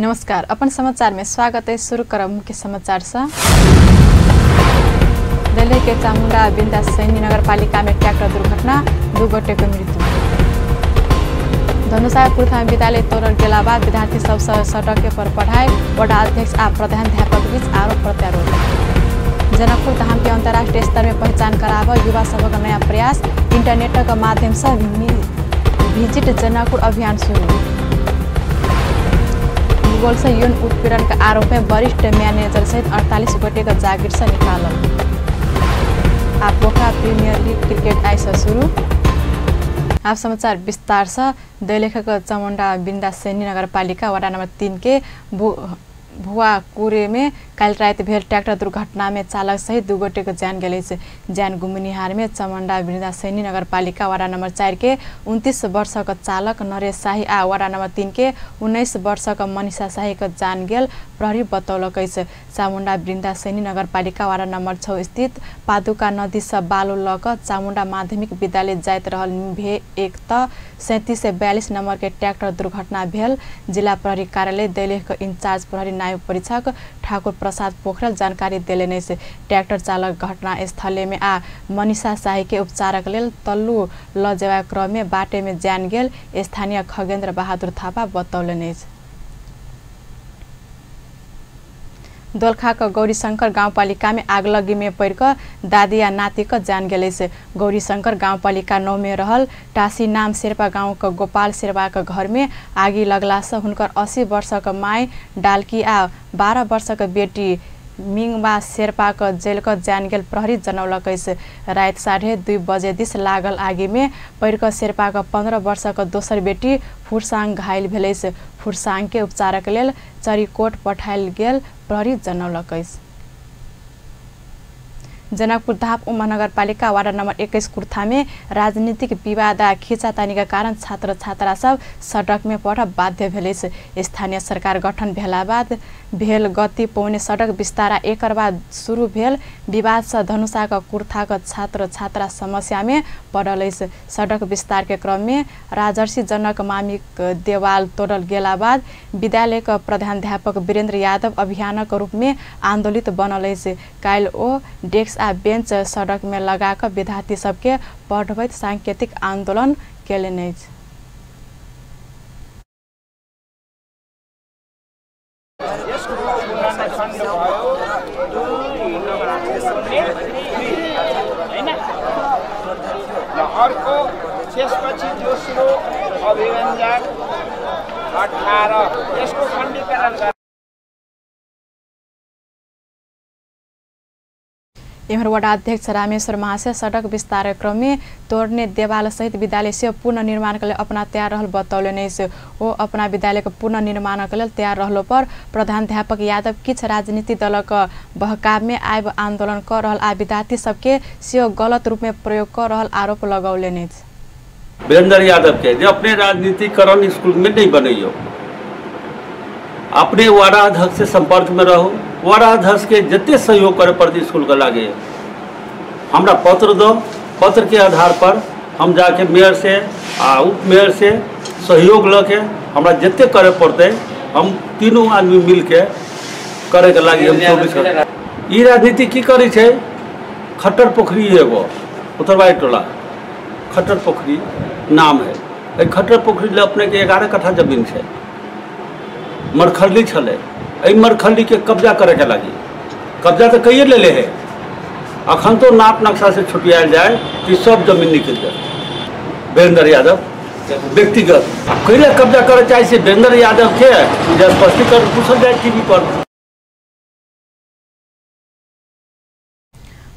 नमस्कार, अपन समाचार में स्वागत है। शुरू करब मुख्य समाचार से। दिल्ली के चामुंडा बिंदा सैनी नगरपालिका में ट्रैक्टर दुर्घटना, 2 गोटे के मृत्यु। धनुषा कुर्था में विद्यालय तोड़ल गेला बाद विद्यार्थी सब सड़क पर पढ़ाई, वडा अध्यक्ष आ प्रधानाध्यापक बीच आरोप प्रत्यारोप। जनकपुर धाम के अंतर्राष्ट्रीय स्तर में पहचान कराब युवा सबक नया प्रयास, इंटरनेट के माध्यम से विजिट जनकपुर अभियान शुरू। गूगल से यौन उत्पीड़न के आरोप में वरिष्ठ मैनेजर सहित 48 गोटे के जागीर से निकालल। आ पोखरा प्रीमियर लीग क्रिकेट आइ से शुरू। आप समाचार विस्तार से। दैलेखक चामुंडा बिंदा सैनी नगरपालिका वार्ड नंबर 3 के भुआकुरे में काल्हि राति भेल ट्रैक्टर दुर्घटना में चालक सहित 2 गोटे के जान गेल अछि। जान गुमनिहार में चामुंडा बिंदा सैनी नगरपालिका वार्ड नंबर 4 के 29 वर्षक चालक नरेश शाही आ वार्ड नंबर 3 के 19 वर्षक मनीषा शाही के जान गेल प्रहरी बतौलक अछि। चामुंडा बिंदा सैनी नगरपालिका वार्ड नंबर 6 स्थित पादुका नदी से बालू ल क चामुंडा माध्यमिक विद्यालय जाइत रहल भे 1 त 3742 नंबर के ट्रैक्टर दुर्घटना भेल। जिला प्रहरी कार्यालय दैलेख के इंचार्ज प्रहरी नायब परीक्षक ठाकुर प्रसाद पोखरेल जानकारी देलनि अछि। ट्रैक्टर चालक घटना स्थले में आ मनीषा शाही के उपचारक लेल तल्लू ल जेबाक क्रम में बाटे में जान गेल स्थानीय खगेन्द्र बहादुर थापा बतौलनि अछि। दोलखा के गौरीशंकर गाउँपालिका में आगलगी में पड़ क दादी आ नाती के जान गेल अछि। गौरीशंकर गाउँपालिका 9 में रहल टासी नाम शेर्पा गाँव के गोपाल शेर्पा के घर में आगी लगला से हुनकर 80 वर्षक my डालकी आ 12 वर्षक बेटी मिङबा शेर्पा के जेल क जान गेल प्रहरी जनौलक अछि। राति 2:30 बजे दिस लागल आगी में पड़ क शेर्पा के 15 वर्षक दोसर बेटी फुरसाङ घायल भेल अछि। फुरसाङ के उपचारक लेल चरीकोट पठायल गेल प्रहरी जनौलक अछि। जनकपुर धाप उपमहानगरपालिका वार्ड नंबर 21 कुर्था में राजनीतिक विवाद आ खींचातानी के कारण छात्र छात्रा सब सड़क में पढ़ बाध्य भेल अछि। स्थानीय सरकार गठन भेला बाद भेल गति पौने सड़क विस्तार आ एकर बाद शुरू भेल विवाद से धनुषा के कुर्था के छात्र छात्रा समस्या में पड़ल अछि। सड़क विस्तार के क्रम में राजर्षि जनक मामिक देवाल तोड़ल गेला बाद विद्यालय के प्रधानाध्यापक वीरेंद्र यादव अभियानक रूप में आंदोलित बनल अछि। काल्हि ओ डेस्क आ बेंच सड़क में लगा क विद्यार्थी सबके पढ़बैत सांकेतिक आंदोलन केलनि अछि। अर्को त्यसपछि दोस्रो अभिव्यञ्जक 18 यसको खण्डीकरण। एम्हर वडा अध्यक्ष रामेश्वर महाशय सड़क विस्तार क्रम में तोड़ने देवाल सहित विद्यालय से पुनर्निर्माण के लेल अपना तैयार रहल बतौलनि अछि। ओ अपना विद्यालय के पुनर्निर्माण के लेल तैयार रहलो पर प्रधानाध्यापक यादव किछु राजनीतिक दलक बहकाव में आबि आंदोलन क रहल आ विद्यार्थी सबके सेहो गलत रूप में प्रयोग क रहल आरोप लगौलनि अछि। वीरेंद्र यादव के जे अपने राजनीतिकरण स्कूल में नहीं बनैयो, अपने वार्ड अध्यक्ष से संपर्क में रहो, वार्ड अध्यक्ष के जते सहयोग करे पड़ते स्कूल के लागे हमरा पत्र दो, पत्र के आधार पर हम जाके मेयर से आ उप मेयर से सहयोग लके हमरा जते करे पड़ते हम तीनों आदमी मिल के करे के लागे हम 24 घंटा। ई राजनीति की करै छै, खट्टर पोखरी एगो उत्तरवाई टोला खट्टर पोखरी नाम है, एहि खट्टर पोखरी ले अपने के 11 कट्ठा जमीन छै, मरखल्ली छलै, एहि मरखल्ली के कब्जा करे के लागी कब्जा तो कैये लेले है, अखन तो नाप नक्शा से छुटियाल जाए कि सब जमीन निकल जाए। वीरेंद्र यादव व्यक्तिगत कैले कब्जा करे चाहे से वीरेंद्र यादव के स्पष्टीकरण पूछल जाए टीवी पर।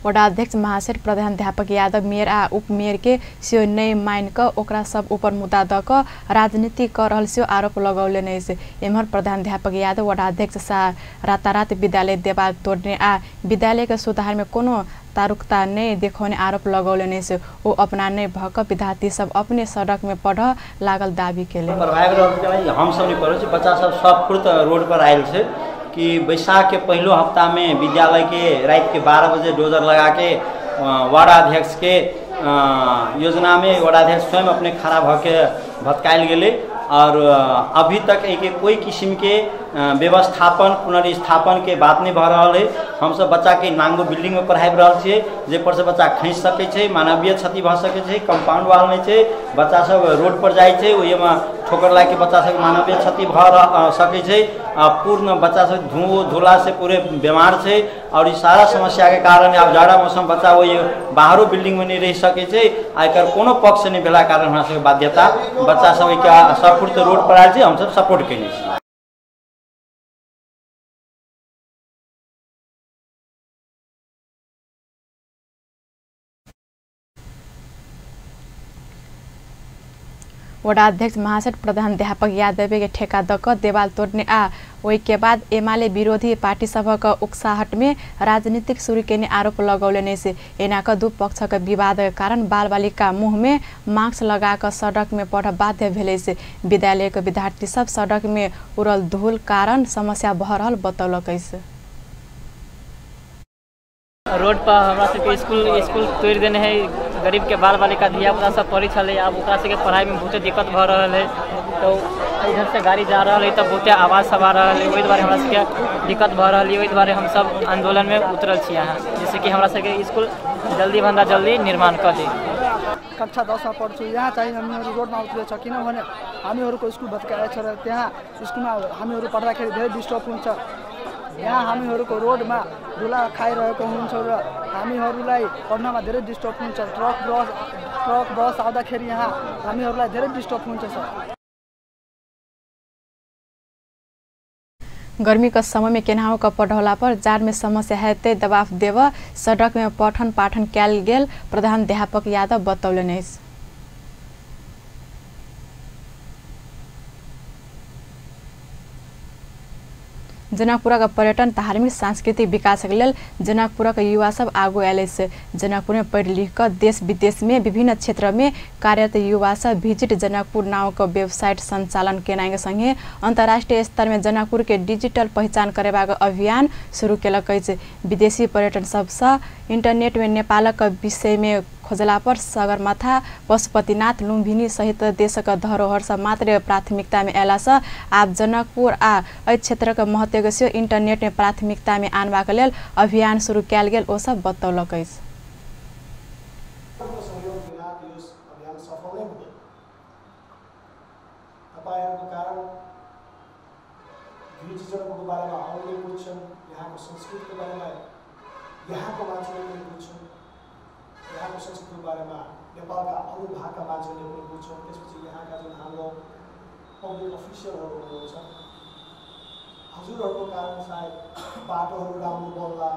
वडा अध्यक्ष महाशय प्रधानाध्यापक यादव मेयर आ उप मेयर के सेहो नहि मानि क ओकरा सब ऊपर मुद्दा द क राजनीति क रहल सेहो आरोप लगौलनि अछि। एम्हर प्रधानाध्यापक यादव वडा अध्यक्ष शाह रातारात विद्यालय देवाल तोड़ने आ विद्यालय के सुधार में कोनो तारुकता नहि देखौने आरोप लगौलनि अछि। ओ अपना नहि भ क विद्यार्थी सब अपने सड़क में पढ़ लागल दावी केलनि। हम सब नहि पढ़ै छी, बच्चा सब सब फुर्त रोड पर आयल छै कि बैसाख के पहलो हफ्ता में विद्यालय के रात के 12 बजे डोजर लगा के वार्डाध्यक्ष के योजना में वार्डाध्यक्ष स्वयं अपने खड़ा भ के भटकायल गेलै और अभी तक एक कोई किस्म के व्यवस्थापन पुनर्स्थापन के बात नहीं भऽ रहल है। हमसब बच्चाके नांगो बिल्डिंगमे पढ़ाबि रहल छियै, जाहिपर से बच्चा खसि सकै छै, मानवीय क्षति भऽ सकै छै, कंपाउंड वाल नहि छै, बच्चा सब रोड पर जाइ छै, ओहिमे ठोकर लागिके बच्चा सबके मानवीय क्षति भऽ सकै छै। आ पूर्ण बच्चा सब धूला से पूरे बीमार छै और ई सारा समस्या के कारण आब जाड़ा मौसम बच्चा ओहि बाहरो बिल्डिंगमे नहि रहि सकै छै। आ एकर कोनो पक्ष नहि भेलाके कारण हमरा सबके बाध्यता बच्चा सब एहिके सफुर्त रोड पर आयल छै, हमसब सपोर्ट कयने छी। वडाध्यक्ष महासचिव प्रधानाध्यापक यादव के ठेका दऽ कऽ देवाल तोड़ने आ ओहि के बाद एमाले विरोधी पार्टी सभक उकसाहट में राजनीतिक शुरू केने आरोप लगौलनि से एना कऽ दू पक्षक विवाद के कारण बाल बालिका मुँह में मास्क लगा कऽ सड़क में पढ़ बाध्य भेलै से विद्यालय के विद्यार्थी सब सड़क में उड़ल धूल कारण समस्या भऽ रहल बतौलक अछि। रोड पर हमरा सबके स्कूल तोड़ि देने है, गरीब के बाल बालिका धिया पुता सब पढ़ै छलै, आब ओकरा सबके पढ़ाइमे बहुते दिक्कत भऽ रहल है। तो इधर से गाड़ी जा रहल है तऽ बहुते आवाज सब आ रहल है, ओहि दुआरे हमरा सबके दिक्कत भऽ रहल है। ओहि दुआरे हमसब आन्दोलनमे उतरल छी अहाँ, जैसे कि हमरा सबके स्कूल जल्दी भन्दा जल्दी निर्माण कऽ दी। कक्षा 10 मा पढ्छु, यहाँ चाहिँ हामीहरू रोडमा उत्रेको छ किनभने हामीहरूको स्कुल भत्काएको छ र त्यहाँ स्कुलमा हामीहरू पढ्दाखेरि धेरै डिस्टर्ब हुन्छ। यहाँ हामीहरूको रोडमा धुला खाइरहेको हुन्छ र हामीहरूलाई पढ्नमा धेरै डिस्टर्ब हुन्छ। ट्रक बस आउँदाखेरि यहाँ हामीहरूलाई धेरै डिस्टर्ब हुन्छ सर। गर्मी के समय में केनाहु के पढ़ौला पर जाड़ में समस्या हेतै दबाव देव सड़क में पठन पाठन कयल गेल प्रधानाध्यापक यादव बतौलनि अछि। जनकपुरक पर्यटन धार्मिक सांस्कृतिक विकासक लेल जनकपुरक युवा सब आगू आयल अछि। जनकपुर में पढ़ि लिख कऽ देश विदेश में विभिन्न क्षेत्र में कार्यरत युवा सब विजिट जनकपुर नाम के वेबसाइट संचालन केनाइ के संगे अंतर्राष्ट्रीय स्तर में जनकपुर के डिजिटल पहचान करेबाक अभियान शुरू केलक अछि। विदेशी पर्यटन सबसँ इंटरनेट में नेपालक विषय में खोजला पर सगरमाथा, पशुपतिनाथ, लुम्बिनी सहित देशक धरोहर सब मात्र प्राथमिकता में अयलासँ आब जनकपुर आ एहि क्षेत्रक महत्व के सेहो इंटरनेट में प्राथमिकता में आनबाक लेल अभियान शुरू कयल गेल ओ सब बतौलक अछि। यहाँको संस्कृतिको बारेमा नेपालका अरू भागका मान्छेहरूले पनि बुझ्छन्। त्यसपछि यहाँका जुन हाम्रो पब्लिक अफिसियलहरू हुनुहुन्छ, हजुरहरूको कारण सायद बाटोहरू राम्रो बन्ला,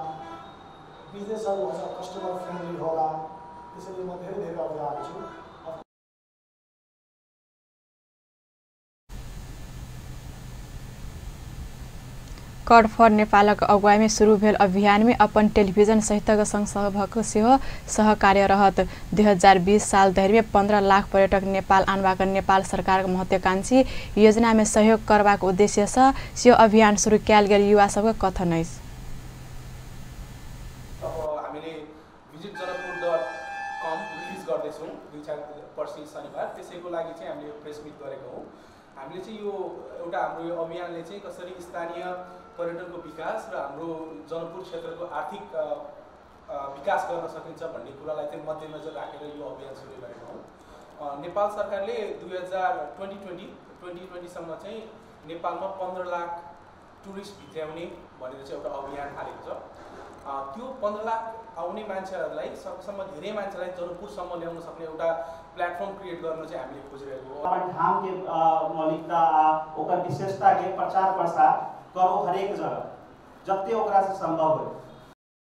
बिजनेसहरू अझ कस्टमर फ्रेन्डली होला। त्यसैले म धेरै धेरै आभारी छु। कर फॉर नेपालक अगुवाई में शुरू भेल अभियान में अपन टेलीविजन सहितक संघ सभक सेहो सहकार्य रहत। 2020 साल धरि में 15 लाख पर्यटक नेपाल आनबाक नेपाल सरकारक महत्वाकांक्षी योजना में सहयोग करबाक उद्देश्य सँ सेहो अभियान शुरू कयल गेल युवा सबक कथन अछि। अब हामीले भिजिट janakpur.com release गर्दैछौँ 2-4 पर्सि शनिबार, त्यसैको लागि चाहिँ हामीले प्रेस मिट गरेको हौँ। हामीले चाहिँ यो एउटा हाम्रो यो अभियानले चाहिँ कसरी स्थानीय पर्यटनको विकास र हाम्रो जनकपुर क्षेत्रको आर्थिक विकास गर्न सकिन्छ भन्ने कुरालाई चाहिँ मध्यनजर राखेर यो अभियान सुरु गरेको हौँ। नेपाल सरकारले 2020 चाहिँ नेपालमा 15 लाख टुरिस्ट भित्र्याउने भनेर चाहिँ एउटा अभियान थालेको छ। त्यो 15 लाख आउने मान्छेहरूलाई सकेसम्म धेरै मान्छेलाई जनकपुरसम्म ल्याउन सक्ने एउटा प्लेटफर्म क्रिएट गर्न चाहिँ हामीले खोजिरहेको हो। अपन धामके मौलिकता आ ओकर विशेषताके प्रचार प्रसार करो हरेक जगह जते ओकरा से संभव हो।